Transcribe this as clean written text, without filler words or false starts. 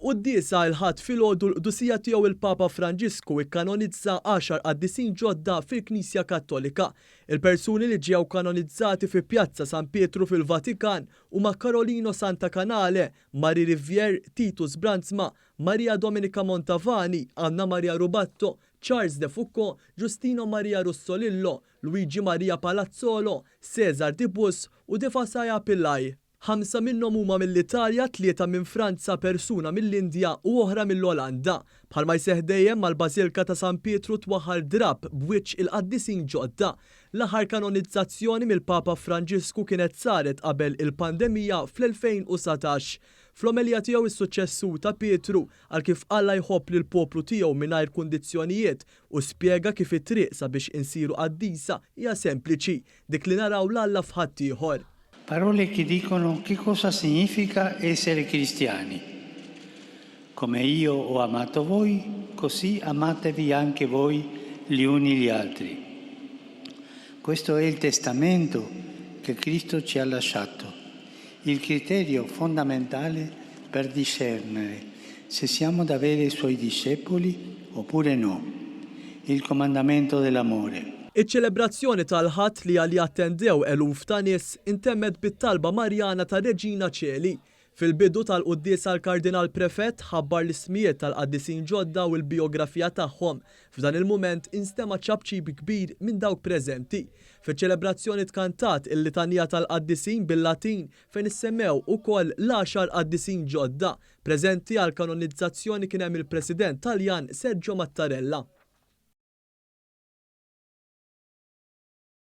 F'quddiesa il-Ħadd filgħodu l-Qdusija Tiegħu il-Papa Franġisku ikkanonizza għaxar qaddisin ġodda fil-Knisja Kattolika. Il-persuni li ġew kanonizzati fi Pjazza San Pietru fil-Vatikan huma Carolino Santa Canale, Marie Rivière, Titus Brandsma, Maria Domenica Montavani, Anna Maria Rubatto, Charles de Foucauld, Giustino Maria Russolillo, Luigi Maria Palazzolo, Cesar Di Bus u Devasaya Pillai. Ħamsa minnhom huma mill-Italja, tlieta minn Franza, persuna mill-Indja u oħra mill-Olanda. Bħalma jseħħ dejjem, mal-Bażilka ta' San Pietru twaħħal drapp b'wiċċ il-qaddisin ġodda. L-aħħar kanonizzazzjoni mill-Papa Franġisku kienet saret qabel il-pandemija fl-2019. Fl-omelija tiegħu s-suċċessur ta' Pietru qal kif Alla jħobb lill-poplu tiegħu mingħajr kundizzjonijiet u spjega kif it-triq sabiex insiru qaddisa hija sempliċi, dik li naraw 'l Alla f'ħaddieħor. Parole che dicono che cosa significa essere cristiani. Come io ho amato voi, così amatevi anche voi gli uni gli altri. Questo è il testamento che Cristo ci ha lasciato, il criterio fondamentale per discernere se siamo davvero i suoi discepoli oppure no. Il comandamento dell'amore. Iċ-ċelebrazzjoni tal-Ħadd li għaliha attendew eluf ta' nies intemmet bit-talba Marjana tar-Reġina Coeli. Fil-bidu tal-quddiesa l-Kardinal Prefett ħabbar l-ismijiet tal-qaddisin ġodda u l-bijografija tagħhom. F'dan il-mument instema' ċapċip kbir minn dawk preżenti. Fiċ-ċelebrazzjoni tkantat il-litanija tal-qaddisin bil-Latin fejn issemmew ukoll l-għaxar qaddisin ġodda. Preżenti għall-kanonizzazzjoni kien hemm il-President Taljan Sergio Mattarella.